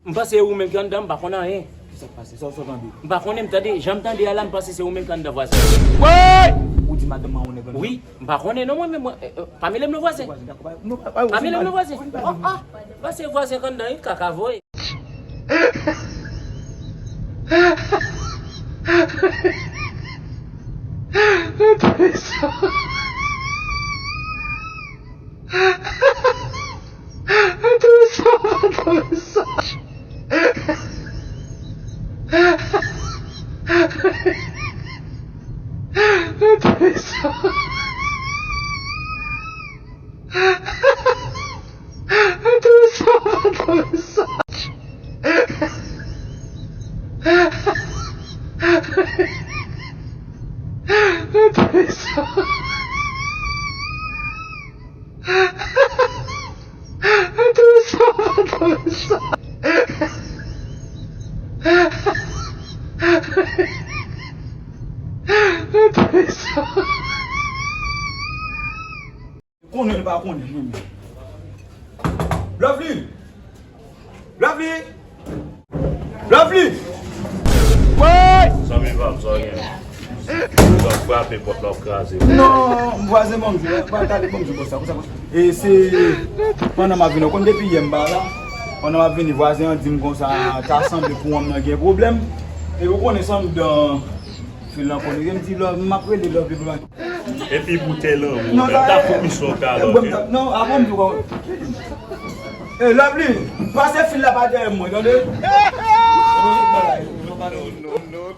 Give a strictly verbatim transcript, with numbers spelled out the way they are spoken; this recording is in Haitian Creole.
M panse e ou menm ki anndan, m pa konn anyen. Kisa k pase? Sa w tande? M pa konnen, m tande, jan m tande a la, m panse se ou menm ki anndan vwazen. Ou di madanm mwen ou nèg anndan? Wi, m pa konnen non mwen menm, mwen, eh, eh, pa mele m non vwazen. Pa mele m non vwazen. Oh, ah, m panse vwazen ki anndan wi, kaka voye. Konnen l pa konnen mwen menm. Lovely! Lovely! Lovely! Woy! Zanmi pa m, sa w gen? Sa w frape pòt la, w kraze. Non, vwazen ban m jwe, pa gade ban m jwe konsa, konsa, konsa. E se pandan m ap vini, w konn depi yè m pa la. Pandan m ap vini, vwazen an di m konsa, ta sanble kouran m nan gen pwoblèm. E ou konnen sa m dan fil nan konn. E m di love, m ap rele love li pou l. Epi boutèy lanmou, non, m ta fout misyon kalòt. Non, avan m di w. E Lovely, pase fil la pa dèyè mwen, tande? Non, non, non, non.